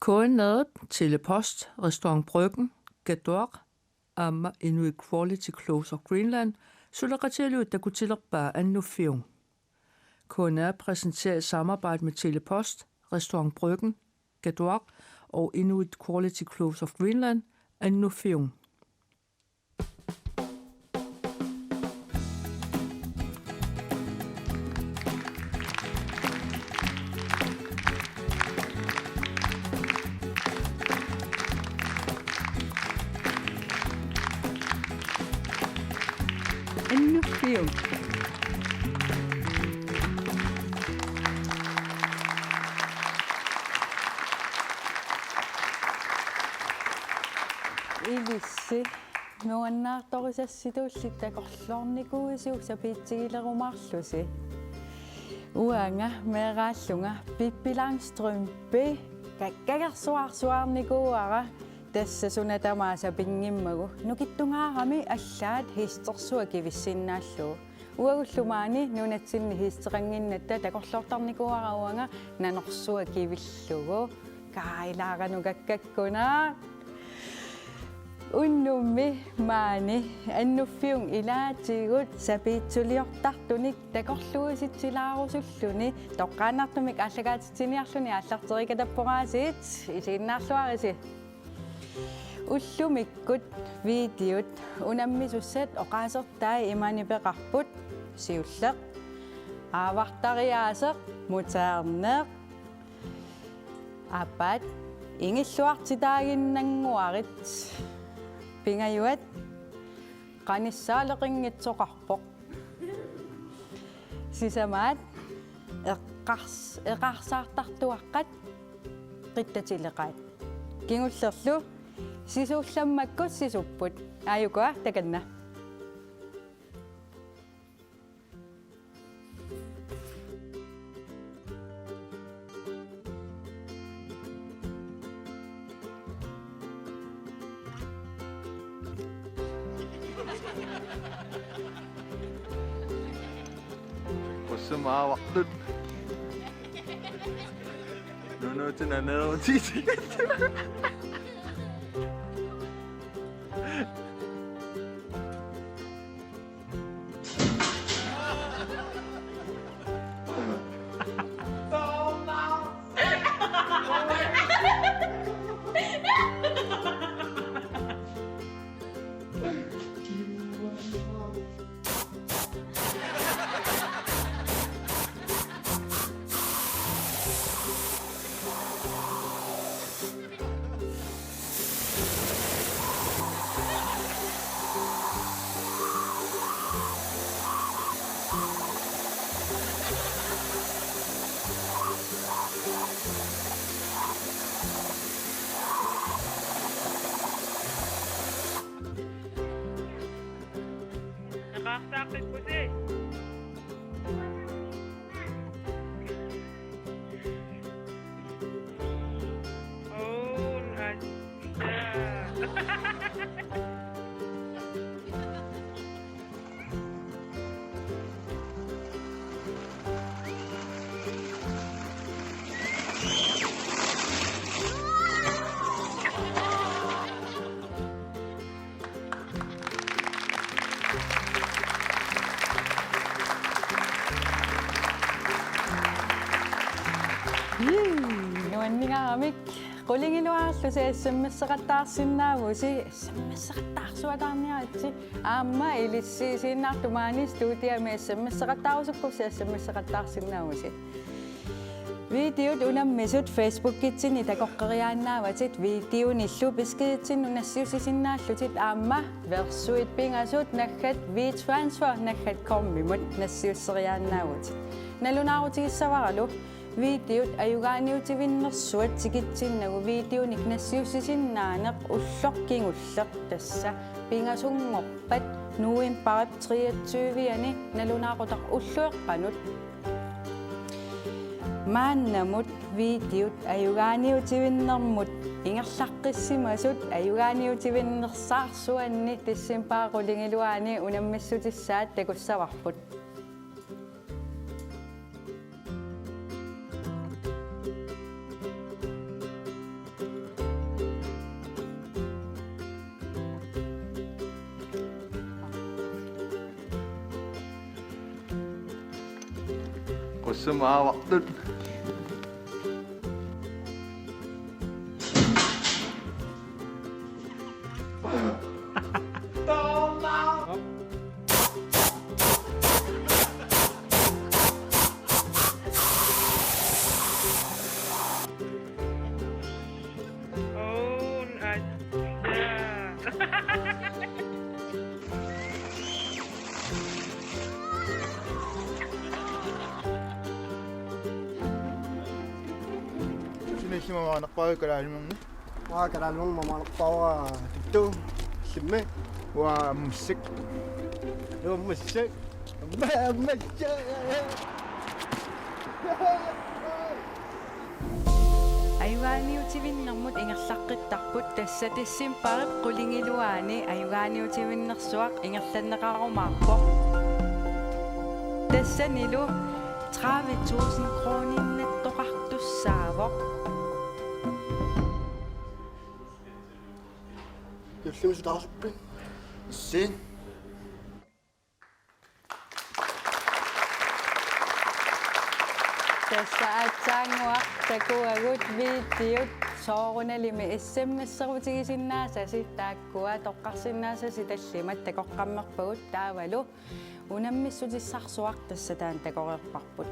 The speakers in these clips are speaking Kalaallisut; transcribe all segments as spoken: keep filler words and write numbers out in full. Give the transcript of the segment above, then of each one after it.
K N R-ip, Tele-Post, Restaurant Bryggen, Katuaq aamma Inuit Quality Clothes of Greenland suleqatigalugit takutilerpaa Annuffiup. K N R præsenterer i samarbejde med Tele-Post, Restaurant Bryggen, Katuaq og Inuit Quality Clothes of Greenland Annuffiup. Annuffiup. Ilissi, nuannaartorisassitulli takorloornikuuisiuk sapiitsigilerumaarlusi. Uanga meeraallunga Pippi Langstrømpe, kakkagersuarsuarnikuuara, tassa suna tamaat sapinngimmagu. Nukittungaarami allaat hiistersuaq kivissinnaallugu. Uagullu maani nunatsinni hiisteqannginnatta takorloortarnikuuara uanga nanorsuaq kivillugu. Kaa, ilaa qanoq kakkakkunaa. Unnummi maani Annuffiup ilaatigut sapiitsuliortartunik takorluuisitsilaarusulluni toqqaannartumik aallakaatitsiniarluni aallarterikatapporaasiit, isiginnaarluarisi. Ullumikkut videot unammisussat oqaasertai imani peqarput: siulleq, aavartariaaseq, muteerneq, apat, ingilluartitaaginnannguarit, pingajuat, qanissaaleqinngitsoqarpoq, sisamaat, eqqars-, eqqarsaartartuaqqat, qittatileqaat. Kingullerlu sisuullammakkut sisupput. Aajukua, takanna. Qussumaavartut. Nunuutina neerutiit. Eqqarsaaqqippisi? Uun, assa. Ii, nuanningaaramik. Qulingiluaarlusi S M S-eqattaarsinnaavusi, S M S-eqattaarsuakaarniaritsi. Aamma ilissi isiginnaartut maani studiami S M S-eqattaarusukkussi S M S-eqattaarsinnaavusi. Videot unammisut Facebookitsinni takoqqeriaannaavatit, videonillu beskeditsinnut nassiussisinnaallutit aamma versuit pingasut naggat WeTransfer naggat com-imut nassiusseriaannaavutit. Nalunaarutigissavaralu videot ajugaaniutivinnersuat tikitsinnagu videonik nassiussisinnaaneq ulloq kingulleq, tassa pingasunngorpat novembarip treogtyve-ani nalunaaqutaq ulloq eqqanut. Maannamut videot ajugaaniutivinnermut ingerlaqqissimasut ajugaaniutivinnersaarsuanni decembarip qulingiluaani unammissutissaat takussavarput. Sumaavartut. Oh, aja. Suna illimmi maaniippaavit kalaalimernit? Uanga kalaalimernit maaniippaavara Tuttu. Illimmi? Uanga Ammassaq. Uanga Ammassaq. Amma-, Ammassaq. Ajugaaniutivinnermut ingerlaqqittarput, tassa decembarip qulingiluaani ajugaaniutivinnersuaq ingerlanneqarumaarpoq. Tassanilu tredive tusind kroninnattoqartussaavoq. Juullimut sutaarpit? Sin. Tassa aatsaannguaq takuagut videot soorunalimi S M S-erutigisinnaasasi, taakkua toqqarsinnaassasi tallimat takoqqammerpagut, taavalu unammissutissarsuaq tassa taanna takoreerparput.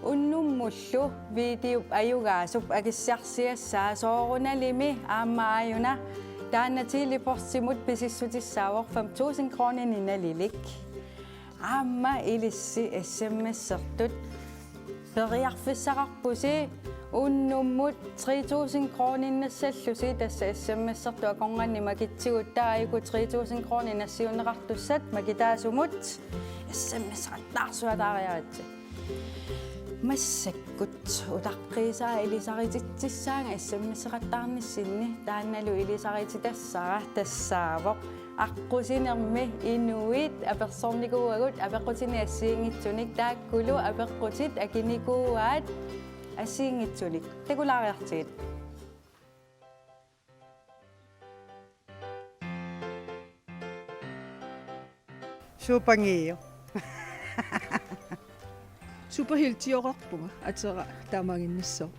Unnummullu videop ajugaasup akissiarsiassaa soorunalimi aamma aajuna taanna Tele-Postimut pisissutissaavoq fem tusind kroninik nalilik. Aamma ilissi S M S-ertut periarfissaqarpusi unnummut tre tusind kroninnassallusi, tassa S M S-ertut akornanni makitsigutta, aajuku tre tusind kronit nassiunneqartussat makitaasumut S M S-eqattaarsuataariaritsi. Massakkut utaqqiisaa ilisarititsissaanga S M S-eqattaarnissinni, taannalu ilisarititassaanga tassaavoq aqqusinermi inuit apersornikuuagut apeqqutinik assigiinngitsunik, taakkulu apeqqutit akinikuuaat assigiinngitsunik. Takulaariartigit. Suuppangiiu. Superheltioqarpunga, atera taamaaginnassaaq.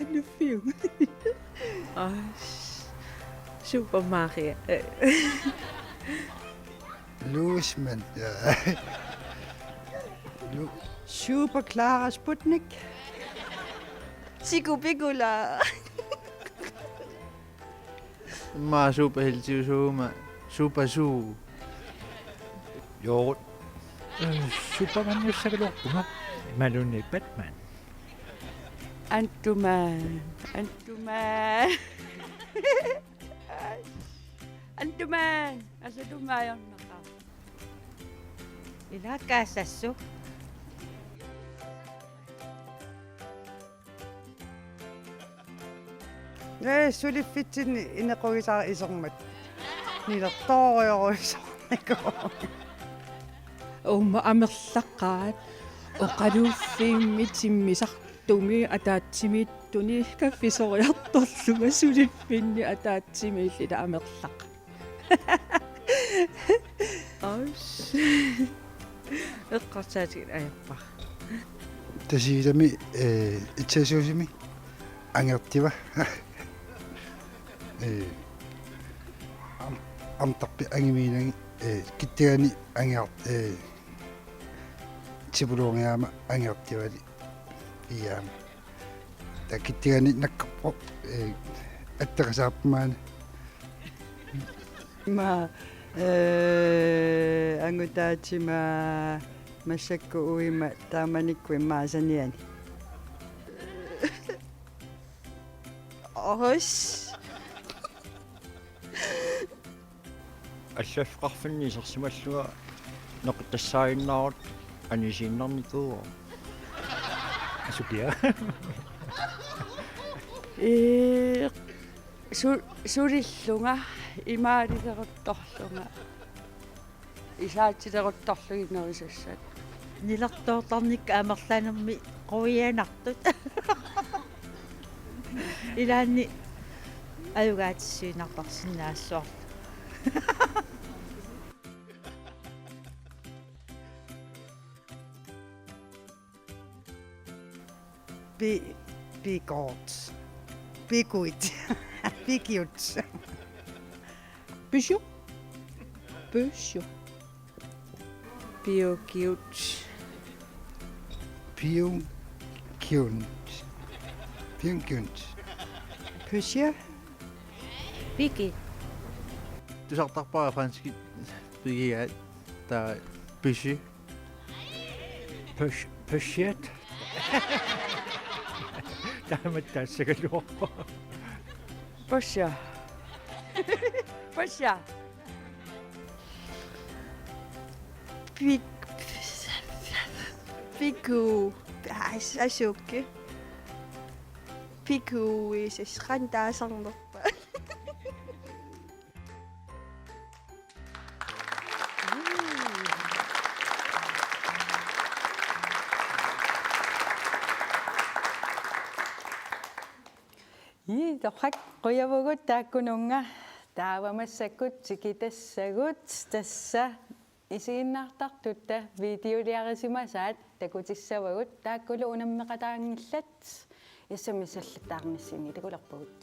Annuffiup. Aa, Super Mario. Luisman. Ja. Lu- Super Clara Sputnik. Siku Pikula. Immaqa superheltiusuuguma Super Suu. Yoghurt. Supermaniussagaluarpunga. Imaluunniit Batman. Ant-Man. Ant-Man. Ant-Man. Asatuma ajornaqaaq. Ila kaasassu. Ee, suliffitsinni inequgisara isermat. Nilertoorujorujussuarnikuuvoq. Uuma amerlaqaat oqaluuffimmik timmisartumi ataatsimiittuni kaffisoriartorlunga suliffinni ataatsimiilli amerlaqaat. Aus. Eqqarsaatigalugu ajorpara. Tasiilami, eh, itsaasuusimi angertiva. Eh, am-, amtarpi angimiinagi, eh, kittigani anger-, eh, tipuluungiaama angertivali piiaama. Taava kittigani nakkarpoq, eh, atteqasaarput maani. Ima, eh, angutaatima massakkut uima taamanikkut immaqa saniani. Os. Allaffeqarfinni isersimallunga neqitassaaginnarutta anisiinnarnikuuara. Asukiaq. Ee, su-, sulillunga, imaalileruttorlunga, isaatileruttorlugit nerisassat. Nilertoortarnikkut amerlanermi quianartut. Ilaanni ajugaatissiinnartarsinnaassuarlu. Pi-, pikort. Pikuit. Pikiut. Pyssu. Pyssu. Piukiut. Piukiunt. Piukiunt. Pyssu. Piki. Tusartarpara franskit pigigaat, taava pyssu. Pys-, pyssu. Taama taassagaluarpara. Pyssu. Pyssu. Pik-, piku. As-, asuki. Piku, is-, is-, qanoq taasarnerpaat. Ii, torrak, qujavugut taakkununnga. Taava massakkut tikitassagut, tassa isiginnaartartutta videoliarisimasaat takutissavagut, taakkulu unammeqataanngillat, S M S-allattaarnissinni takulerpugut.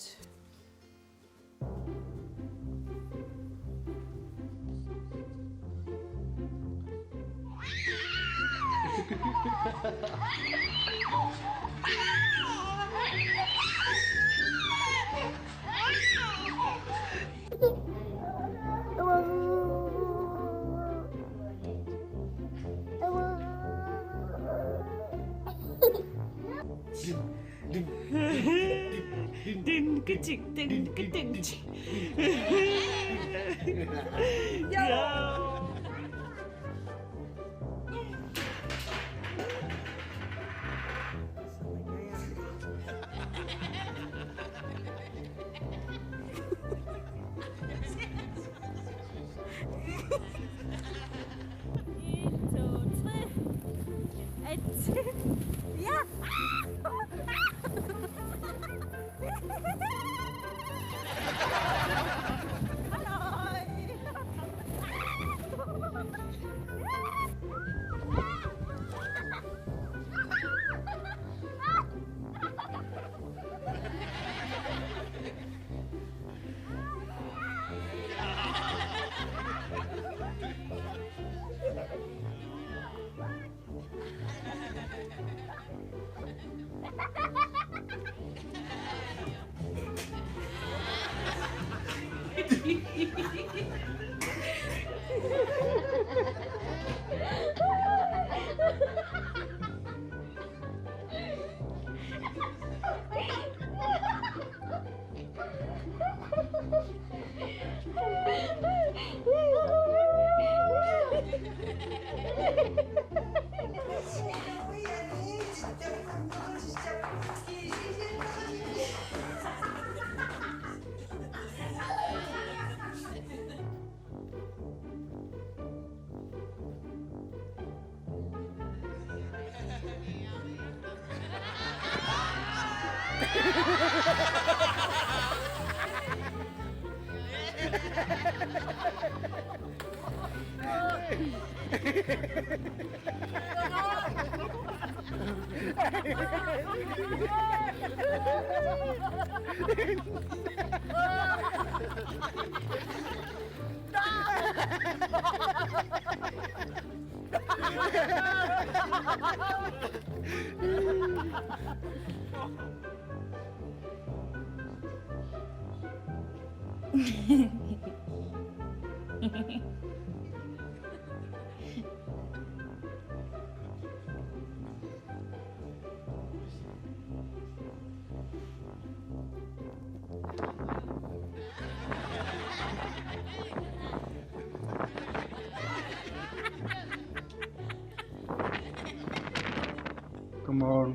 Din, kitik, din, kitik. Ja. En, to, tre. Et. Ja! Come on.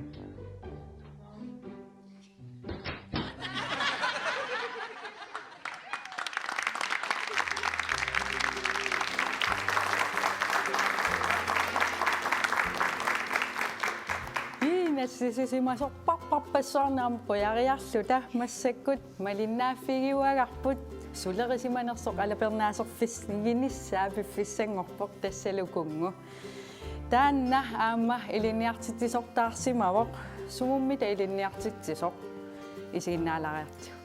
Ii, nassisisimasorparparpassuarnik aamma qujariarluta, massakkut malinnaaffigiuagarput, sulerisimanersoq alapernaaserfissinnissaa piffissanngorpoq tassalu Kunngu. Taanna aamma ilinniartitsisortaarsimavoq. Sumummi taava ilinniartitsisoq isiginnaalaariartigu.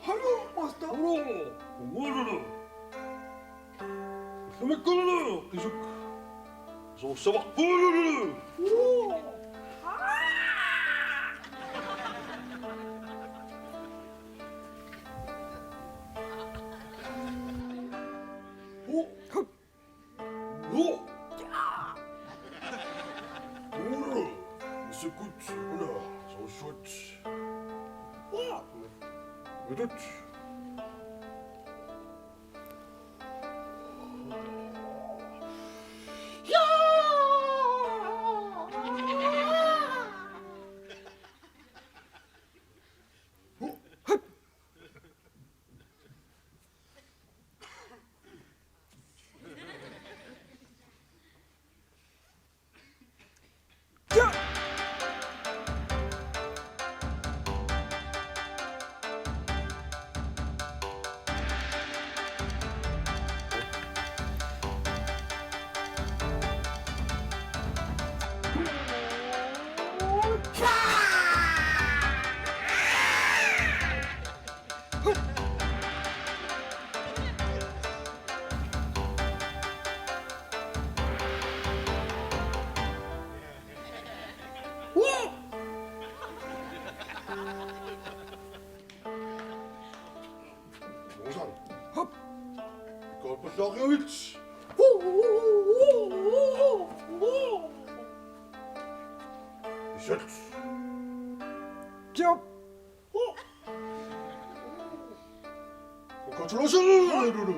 Hallo, master. Hallo. Hallo. Ullumikkut qisuk. Soorsavarput. Uu. Uu. Uu. Isikut una soorsuat. Uu. Utut. Osan. Hop. Ikorpallaaqiavit. Isat. Jop. Ukatulasalulu.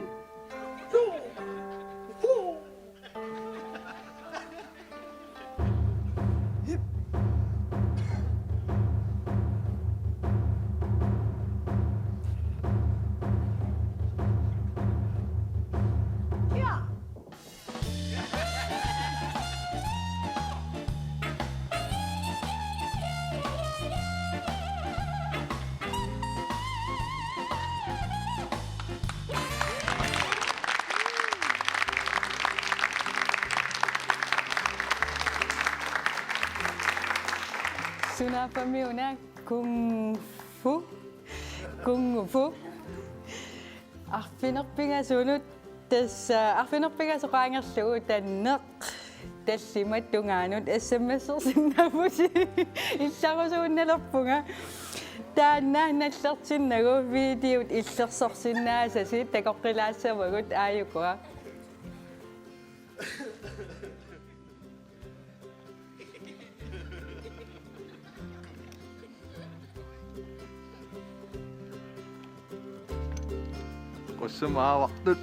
Sunaaffami una kung fu, kung fu. Arfineq-pingasunut Tassa arfineq-pingasut qaangerlugu tanneq tallimat tungaanut S M S-ersinnaavusi illarusuunnalerpunga. Taanna nallertinnagu videot illersorsinnaasasi takoqqilaassavagut, aajukua. Qussumaavartut.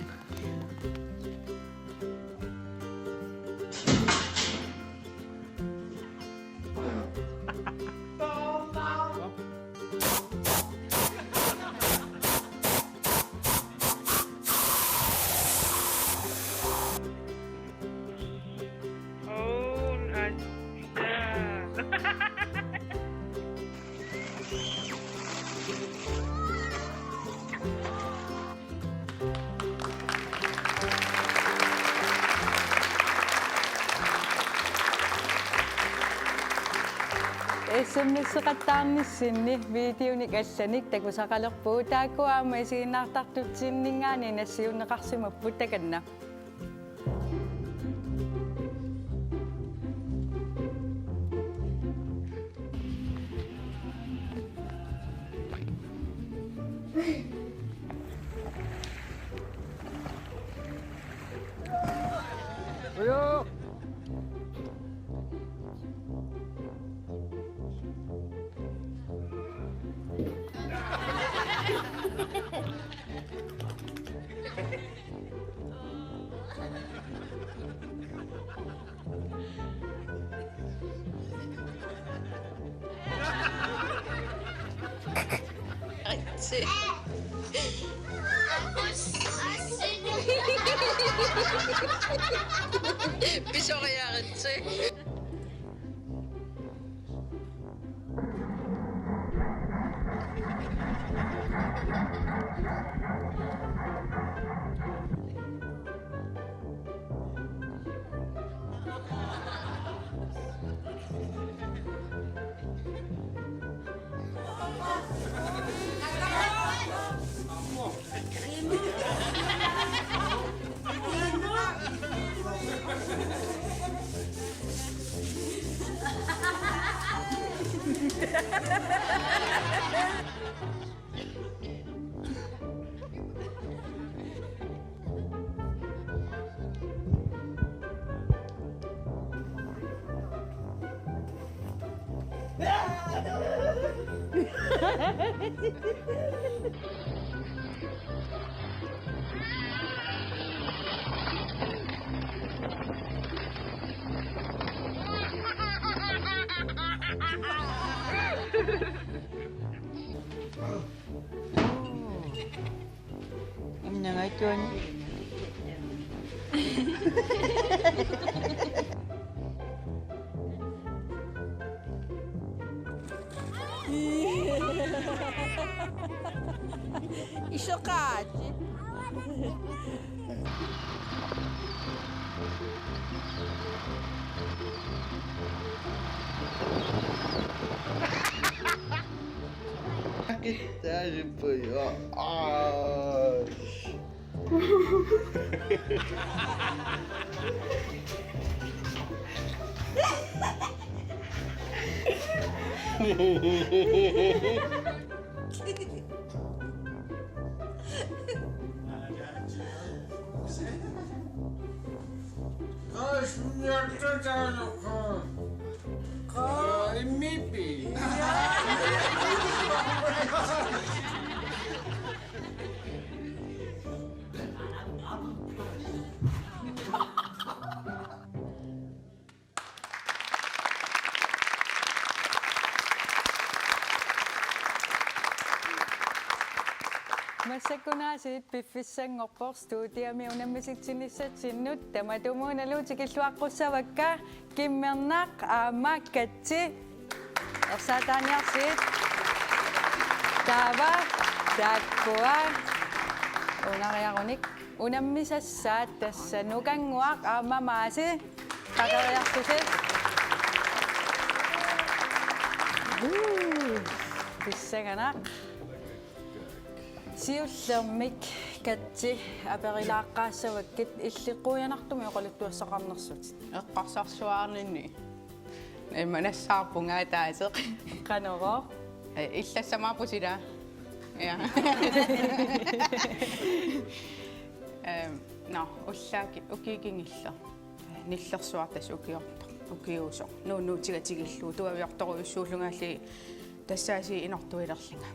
Oh, nice. S M S-eqattaarnissinni videonik allanik takusaqalerpugut, taakku aamma isiginnaartartutsinninngaanniit nassiunneqarsimapput, takanna. Pisoriaritsi. Imnangaittuani. Isoqaati. Kitta jippuja. Aa. Massakkut aasiit piffissanngorpoq studiami unammisitsinissatsinnut, tamatumuunalu tikilluaqqussavakka Kimmernaq aamma Katsi. Ersaataaniarsigit. Taava taakkua ungariarunik unammisassaat, tassa Nukannguaq aamma Maasi. Qaqeriartusi. Uu, pissanganaq. Siullermik Katsi, aperilaaqqaassavakkit, illit qujanartumik oqaluttuassaqarnersutit. Eqqarsarsuarninni. Ima nassaarpunga ataaseq. Qanorooq? Eh, illassamaarput sila. Ja. Ehm, nå, ullaaki, ukiut kingulliit. Nillersuartas ukiortoq, ukiusoq. Nuunnuutiga tikillugu, tuaviortorujussuullungalu tassaasiit inortuilerlunga.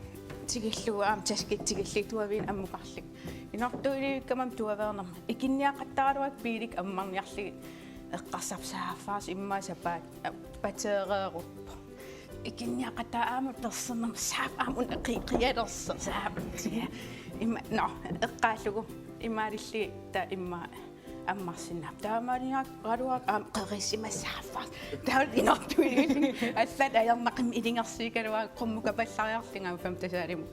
Tikillugu aamma taskit tikillugu tuaviinik ammukarlunga. Inortuilivikkama tuaveernerma. Ikinniaqattaraluakka biilikka ammarniarlugit eqqarsarput saaffaarsi immaqa sapaat, a, pateereeruppoq. Ikinniaqattaaq aamma tersornerma saap aamma una qi-, qialersoq saap. Ima, nå, eqqaallugu. Imaalillugit taava immaqa ammarsinnaapput. Taamaaliaraluaq aamma qerisimassaaffaarsi. Taava inortuilerlunga. Allat ajornaqimmat ilungersuugaluarlunga qummukapallariarlunga aamma femte salimut.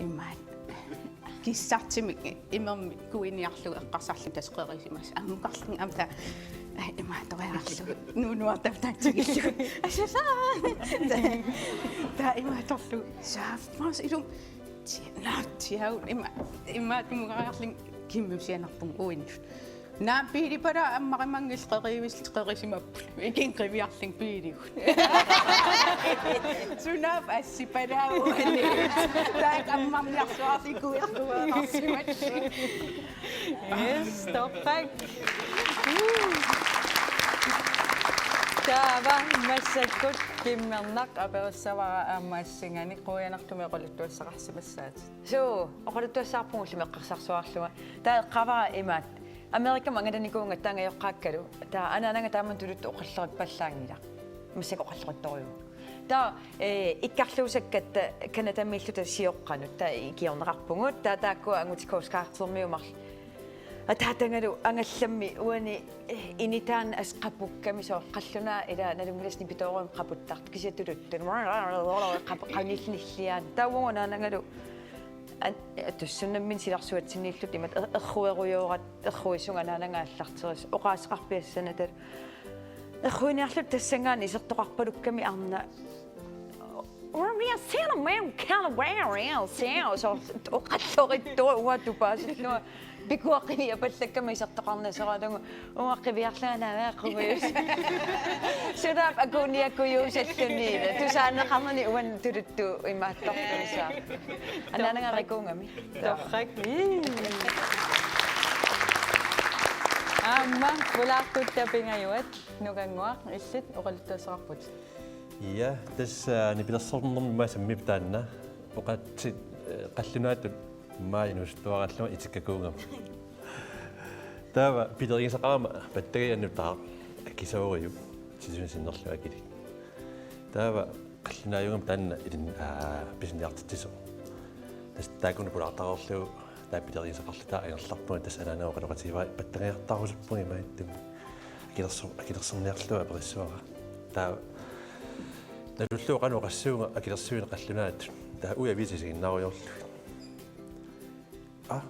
Imaat. Kissartimik imermik kuiniarlugu eqqarsarlunga tassa qerisimasoq. Ammukarlunga aamma taava. Ai, imaattoriarlugu. Nuunuartap taava tikillugu. Asasa! Taava imaattorlugu. Saaffaarsi ilumut. Ti-, naa, tiaut. Ima, imaattumukariarlunga kimmusianarpunga uinnut. Naa, biilipalaaq ammarimanngilaq qerivis-, qerisimapput. Ikinngeriarlunga biiligut. Sunaaffa assipalaaq uani. Taakku ammarniarsuarsiorlugit uersimassuk. Yes, torrak. Taava massakkut Kimmernaq aperissavara aamma assinganik qujanartumik oqaluttuassaqarsimassaatit. Suu, oqaluttuassaarpugut ullumi eqqarsarsuarlunga. Taava eqqaavara imaattoq. Amerikami angalanikuugatta angajoqqaakkalu. Taava anaanaga taama tuluttut oqalloqippallaanngilaq. Massakkut oqalloqittorujuuvoq. Taava, eh, ikkarluusakkatta Canadamiilluta sioqqanut. Taava ikiorneqarpugut. Taava taakkua angutit Coast Guardimiut marluk. Ataatagalu angallammi uani, eh, initaanni assut qapukkami soorlu qallunaat ila nalunngilaat nipitoorujussuarmik qaputtartut kisianni tuluttut. Qap-, qanillilliaat. Taava uagut anaanagalu an-, tussunnammin silarsuatsinniilluta imatut er-, erruerujooratta erruissuunga anaanaga aallarterisut oqaaseqarpiassanata. Erruiniarluta tassanngaanniit isertoqarpalukkami arnaq. Well, we are Santa Maria, California, San Jose, oqalloqittoq uanga tupaasillunga. Pikuaqqiviapallakkama isertoqarnasoralugu uanga qiviarlunga naavea qumujus. Sunaaffa akuuniakkujuusalluni. Tusaaneqarnani uani tuluttut imaattortuusaa. Anaanaga rikuungami. Torrak. Aamma pulaartutta pingajuat Nukannguaq illit oqaluttuassaqarputit. Ja, tassa nipilersornermi immaqa sammipput taanna. Oqaatsit, eh, qallunaatut immaqa inuusuttuarallunga itikkakuugama. Taava pilerigisaqarama pattagiaq nutaaq akisoorujuk sisunik sinnerlugu akilik. Taava qallunaajugama taanna ilin, aa, pisiniartitsisoq. Tassa taakkununnga pulaartareerlugu taava pilerigisaqarluta angerlarpunga tassa anaanaga oqaloqatigivara pattagiartarusuppunga imaattumik. Akilersu-, akilersorniarlugu aperissavara. Taava nalullugu qanoq oqassuunga akilersuineq qallunaatut. Taava uja viisi isiginnaarujoorlugit. Ah,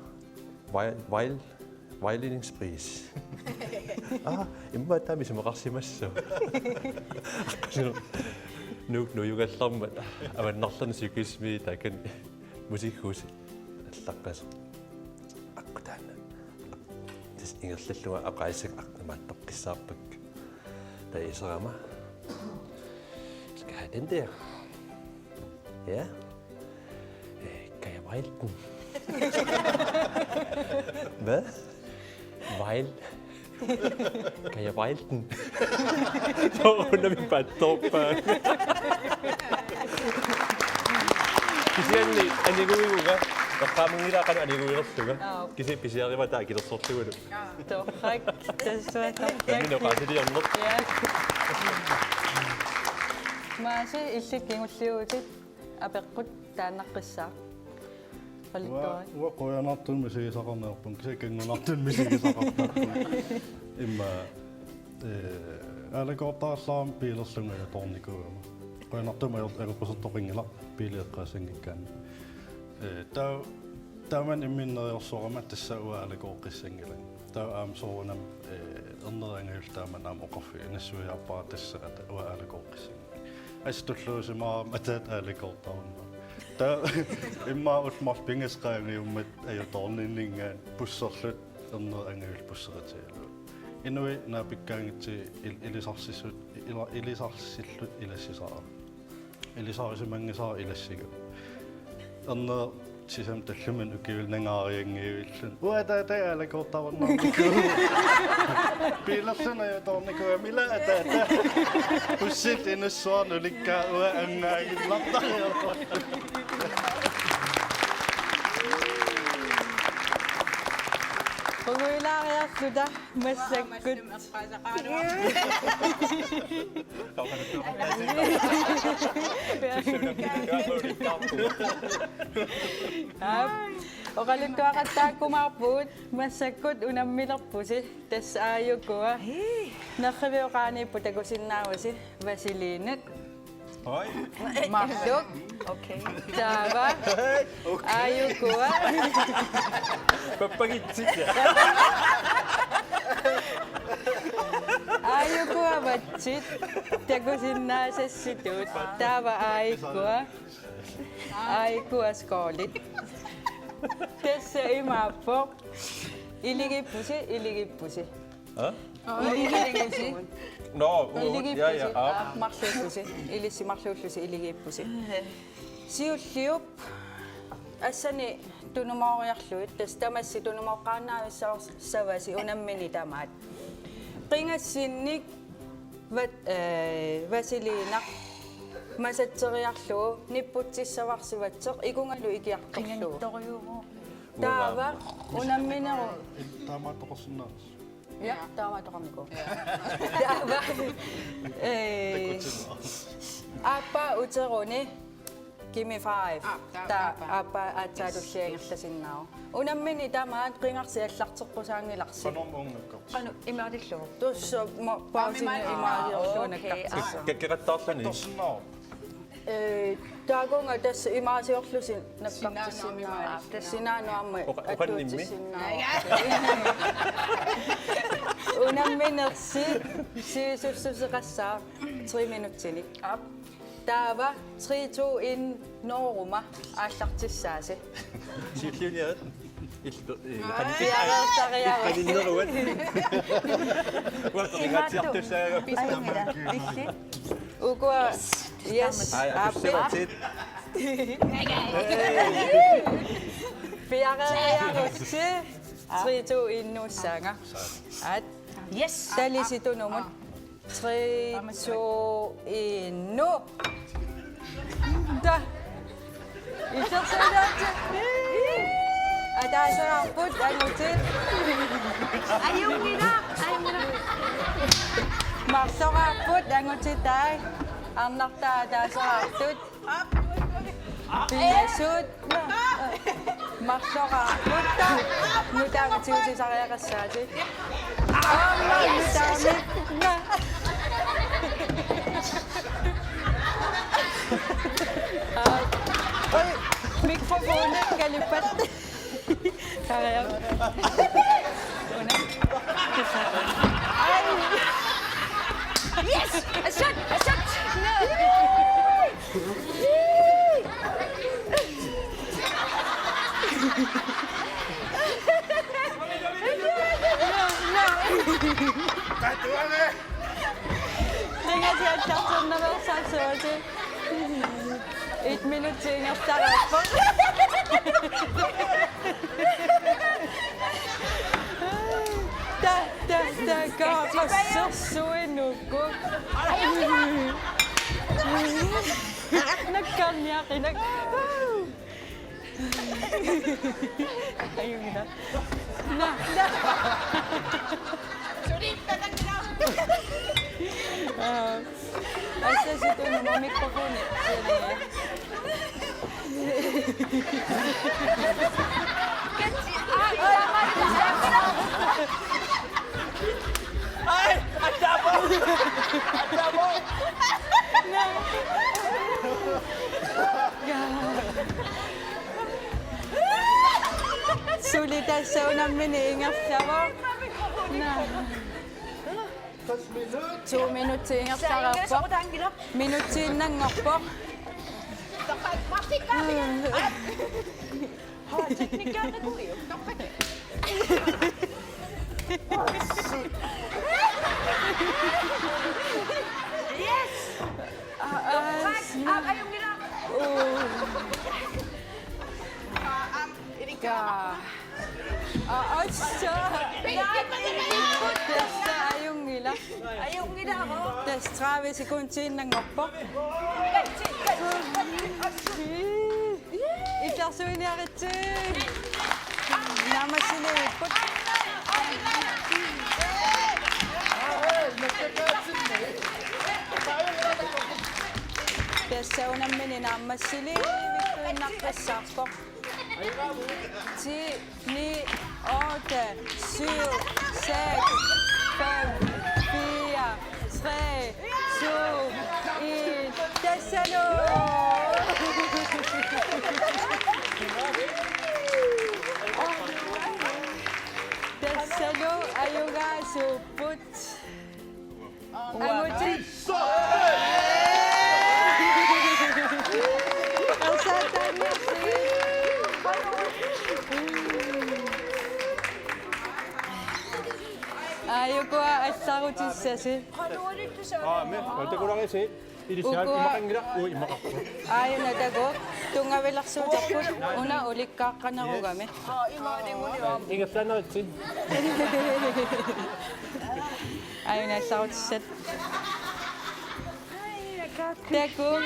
viol-, viol-, violinispris. Ah, immaqa taama isumaqarsimassooq. Aqqalu nuuk nujugallarmat avannarlerni cyklismi taakani musikhusi allaqqasoq. Akku taanna. Tassa ingerlallunga oqaasissakka aq-, imaattoqqissaarpakka. Taava iserama. Skal have den der. Ja. Øh, Kaja Vejlten. Hvad? Vejl. Kaja Vejlten. Soorunami paatsoorpaa. Kisianni aniguigunga. Eqqaamanngilara qanoq aniguilerlunga. Aa. Kisianni pisiarivara taava akilersorlugulu. Torrak, tassa torrak. Nammineq oqaasiliorneq. Ja. Maasi, illit kingulliuutit apeqqut taannaqqissaaq. Uanga, oqaluttuarit. Uanga qujanartumik misigisaqarniarpunga, kisianni kanngunartumik misigisaqartarpunga. Immaqa, eh, aalakoortarallarama biilerlunga ajutoornikuugama. Qujanartumik ajor-, ajoqusertoqanngilaq biili eqqaassanngikkaanni. Eh, taava, taamani imminut neriorsorama tassa uanga aalakooqqissanngilanga. Taava aamma soorunami, eh, erneri angajulleq taamani aamma oqarfiga nassuiaarpara tassa ata-, uanga aalakooqqissanngilanga. Assut tulluusimaarama ataata aalakoortarunnaarpoq. Taava immaqa ullut marluk pingasut qaangiummata ajutoorninninngaanniit busserluta Ernerup angajulleq busseqatigalugu. Inuit naapikkaanngitsunik il-, ilisarsisu-, ila-, ilisarsilluta ilassisarami. Ilisarisimanngisara ilassigalugu. Ernerup sisamat tallimanik ukiulik nangaarianngivilluni: Uanga ataataga aalakoortarunnaarnikuuvoq. Biilerlunga ajutoornikuugama: Ila ataata. Bussillu inussuarnut ulikkaat uanga angaagillartariaqarpoq. Quguilaariarluta massakkut. Aap. Oqaluttuaqattaakkumaarpugut massakkut unammilerpusi, tassa aajukua. Nerrivik oqaaniippoq takusinnaavusi, vaseliinit. Oj. Marluk. Okay. Taava. Okay. Aajukua. Pappagitsit. Aajukua vatsit. Takusinnaasassitut. Taava aajukua. Aajukua skålit. Tassa imaappoq. Iligiippusi, iligiippusi. Hæ? Iligiippusi. Nå, ja, ja, iligiippusi. Aap. Aap, marluullusi. Ilissi marluullusi iligiippusi. Siulliup assani tunumooriarlugit, tassa tamassi tunumooqqaannaavissavasi unammineq tamaat. Qingassinnik vat-, øh, vaseliinaq masatseriarlugu nipputsissavarsi vatseq ikungalu ikiartorlugu. Qinganittorujuuvoq. Taava unamminerup. Taamaattoqarsinnaavoq. Ja, taamaattoqarnikuuvoq. Taava. Øh, aappaa uteruni. Gimme five. Aap, taava. Taava aappaa aatsaat tulliani ingerlasinnaavoq. Unammineq tamaat qingarsi aallarteqqusaanngilarsi. Qanormi uungakkor? Qanoq imaalillugu? Tassa ma-, paasini imaaliorlugu nakkartissaq. Kakkeqattaarluni. Torsinnaavoq. Øh, taakunga tassa imaasiorlusi nakkartissinnaavoq. Sinaanut aamma. Sinaanut aamma. Oqa-, oqannimmi? Attuutissinnaavoq. Unamminersi sivisussuseqassaaq tre minutsinik. Aap. Taava tre, to, en, nooruma aallartissaasi. Siulliuniarit. Illu-, eh, qan-, piareersariaruit. Qaninneruat. Uanga qorigaatiartussaaga. Illit. Ukua, yes, ai, aappit. Atussavatit. Piareeriarussi. Tre, to, en, nuussaanga. Aat. Yes. Talisi tunumut. Tre, to, en, nu. Da. Isersuilaatsi. Ataaseqarput angutit. Ajunngilaq, ajunngilaq. Marloqarput angutit taak. Arnartaa ataaseqartut. Pingasut. Marloqarput. Nutaamik tigusisariaqassaatit. Aamma nutaamik. Ai, mikrofoni kalippat. Kariak. Una. Ai. Yes! Assut! Assut! No! Qingasiassarsiornersaassuusi. Et minutsi ingerlareerpoq. Ta, ta, ta, kaaqassersuinuku. Nakkarniaqinak. Ajunngilaq. Na, na. Aa. Assasitun mikrofoni. Ai, atabo! Atabo! Suli tassa unammineq ingerlavoq. To minutsi ingerlareerpoq. Minutsiinnanngorpoq. Haa, teknikkiarnikuuiuk. Toqqakka. Yes! Aa, aa, aa, ajunngilaq. Uu. Aa, aam, ilikkaa. Aa, assa. Tassa ajunngilaq. Ajunngilaq. Tassa tredive sekundiinnanngorpoq. Illersuiniaritsi. Naammassiliivipput. Tassa unammini naammassiliivikkuinnaqqissaarpoq. Ti, ni, otte, syv, seks, fem, fire, tre, to, en. Tassalu! Tassalu ajugaasuupput. Angutit. Ersaataanniarsigit. Aajukua assarutissasi. Aamma, otakularisit. Ilissi aana imaqanngilaq, uu imaqarpoq. Aajuna takuuk, tunngavilersuuterput, una ulikkaaqqanerugami. Ingerlaannaritsi. Aajuna assarutissat. Takuuk,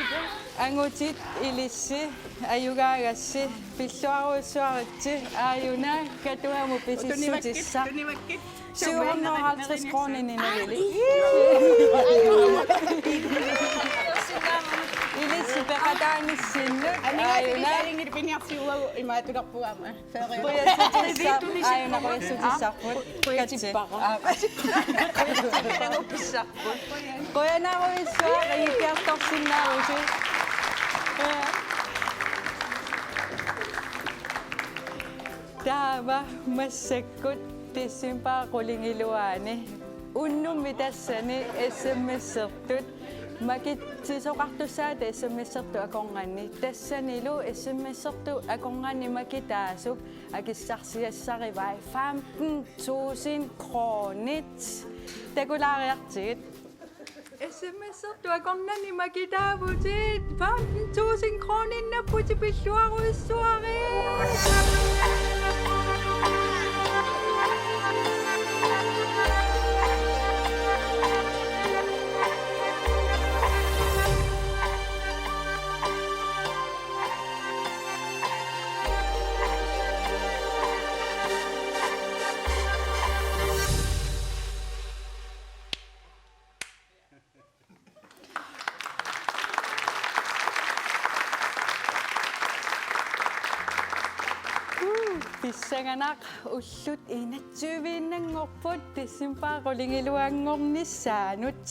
angutit, ilissi, ajugaagassi, pilluarujussuaritsi, aajuna, katuamut pisissutissaq. Syv hundrede og halvtreds kroner i Nunavili. Ilissi peqataanissinnut, aajuna. Piniarsiuagu imaattulerpugut aamma. Qujassutissaq, aajuna qujassutissarput. Qujassutissarput. Katsi. Aa. Qujanarujussuaq, ikiartorsinnaavusi. Taava massakkut decembarip qulingiluaani unnummi tassani S M S-ertut, makitsisoqartussaata S M S-ertut akornanni, tassanilu S M S-ertut akornanni makitaasut akissarsiassarivai femten tusind kronit. Takulaariartigit. S M S-ertut akornanni makitaavutit femten tusind kroninnaapputit, pilluarujussuarit. Pissanganaq, ullut enogtyve-innanngorput decembarip qulingiluanngornissaanut.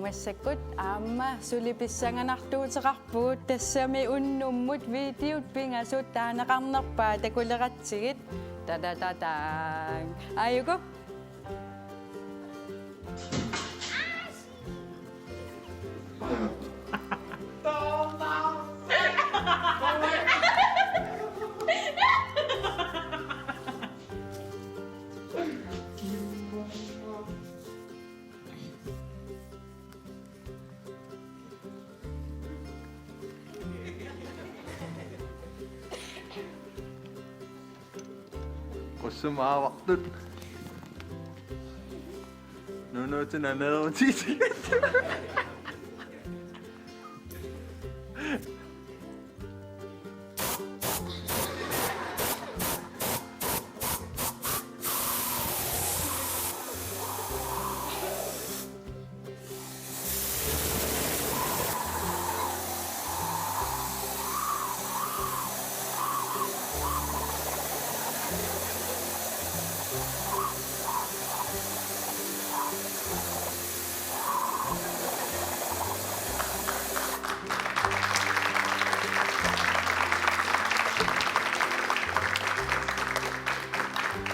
Massakkut aamma suli pissanganartuuteqarpugut, tassami unnummut videot pingasut taaneqarnerpaat takuleratsigit. Tadadadang. Aajuku. Qussumaavartut. Nunuutina neerutitit.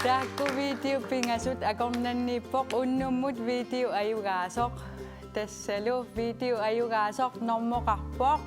Taakku video pingasut akornanniippoq, unnummut video ajugaasoq. Tassalu video ajugaasoq normoqarpoq.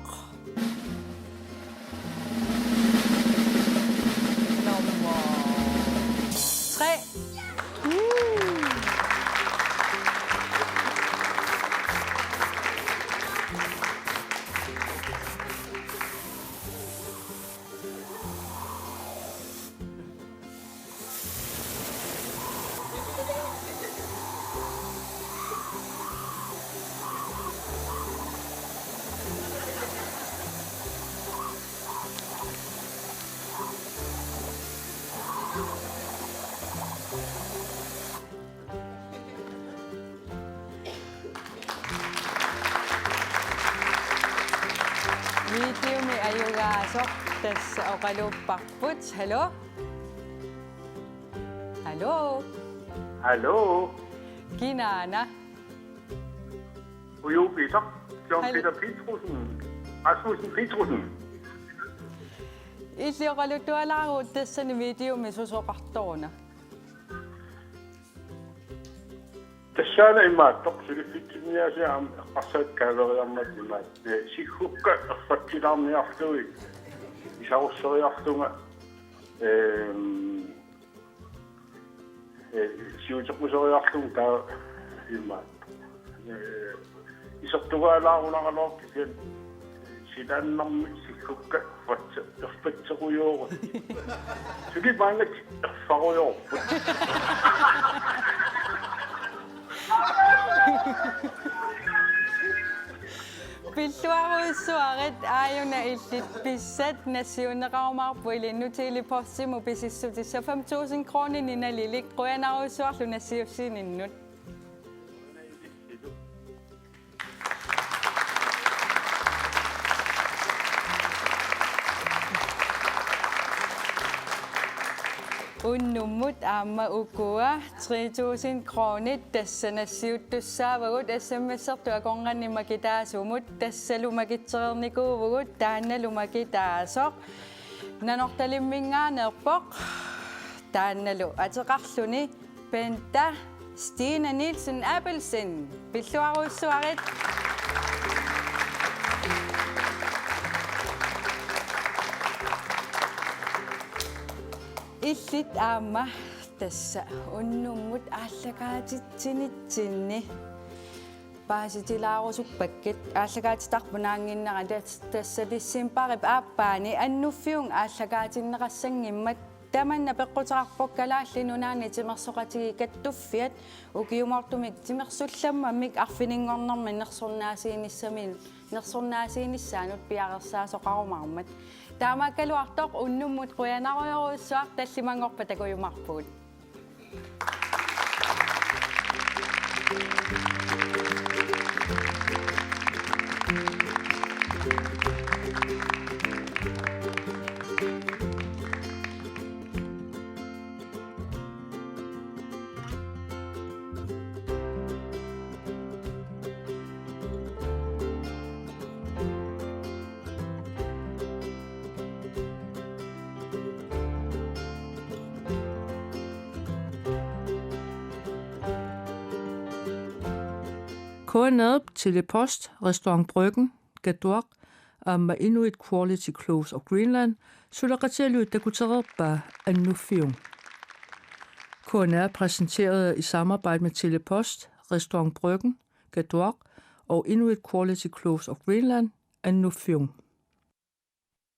Ajugaasoq tassa oqaluupparput. Hallo? Hallo? Hallo? Kinaana? Uju Peter. John Hal- Peter Petrussen. Rasmussen Petrussen. Illit oqaluttualaaruit tassani videomi susoqartoruna. Tassaana imaattoq suliffitsinniasiat aamma eqqarsaatit kaaveriarmata imaat. Ee, siggukka erfatsilaarniarlugit isarusseriarlunga, ehm, ee, siuteqquseriarlunga taava imaat. Ee, isertugaalaarunaraluarpoq kisianni silaannarmi siggukka erfatse-, erfatserujoorut. Suli maannakkut erfarujoorput. Pilluarujussuarit aajuna illit pissat nassiunneqarumaarput ilinnut Tele-Postimut pisissutissat fem tusind kroninik nalilik qujanarujussuarlu nassiussininnut. Unnummut aamma ukua tre tusind kronit tassa nassiuttussaavagut S M S-ertut akornanni makitaasumut tassalu makitsereernikuuvugut taannalu makitaasoq. Nanortalimminngaanneerpoq taannalu ateqarluni Bente Stine Nielsen Abelsen, pilluarujussuarit. Illit aamma tassa unnummut aallakaatitsinitsinni paasitilaarusuppakkit, aallakaatitarput naannginnera tas-, tassa decembarip aappaani Annuffiup aallakaatinneqassanngimmat. Tamanna peqquteqarpoq Kalaallit Nunaanni Timersoqatigiit Kattuffiat ukiumoortumik timersullammammik arfininngornermi nersornaasiinissami-, nersornaasiinissaanut piareersaasoqarumaarmat. Taamaakkaluartoq unnummut qujanarujorujussuaq, tallimanngorpat takujumaarpugut. K N R-p Tele-Post, Restaurant Bryggen, Katuaq, aamma Inuit Quality Clothes of Greenland suleqatigalugit takutereerpaa Annuffiup. K N R præsenteret i samarbejde med Tele-Post, Restaurant Bryggen, Katuaq og Inuit Quality Clothes of Greenland, Annuffiup.